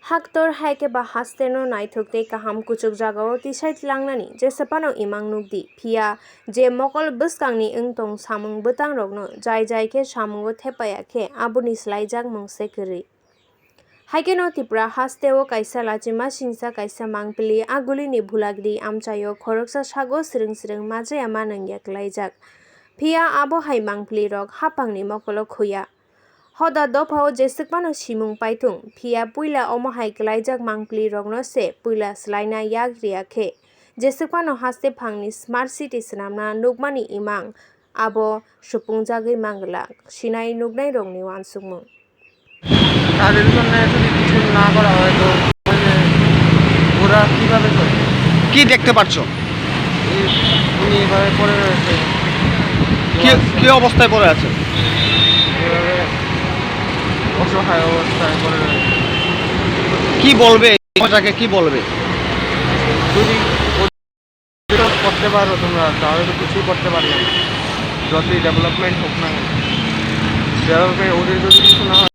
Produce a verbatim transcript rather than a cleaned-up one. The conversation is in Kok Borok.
Haktor hai khe ba haste no naithok tei kaham kuchuk jagao tisai tlangnani jesa phano imang nukdi, phiya je mokol bwskangni wng tong samung bwtang rokno jai jai khe samungo thepaya khe aboni swlaijak mung se kwrwi. Hai kheno Tripura hasteo kaisa lachima singsa kaisa mangpili a gulini Bhulagiri amchaio khoroksa sago swrwng swrwng majaya ma nangya kwlaijak. Phiya abo hai mangpili rok haphangni mokolo khuya. Hoda dophao jeswk phano simung paithung, phiya puila omo hai kwlaijak mangpili rokno se puila swlaina yak riya khe, jeswk phano haste phangni smart city swnamna nukmani imang abo supungjagwi manglak, sinai nuknai rokni uansukmung. তাদের জন্য যদি কিছু না করা হয় তো ওরা কিভাবে চলবে? কি দেখতে পাচ্ছ? এই উনি এভাবে পড়ে রয়েছে। কি, কি অবস্থায় পড়ে আছে? এভাবে অসহায় অবস্থায় পড়ে রয়েছে। কি বলবে? এটাকে কি বলবে? যদি করতে পারো তোমরা, তাহলে তো কিছুই করতে পারবে না। যতই ডেভেলপমেন্ট হোক না কেন, ডেভেলপমেন্ট ওদের যদি কিছু না হয়,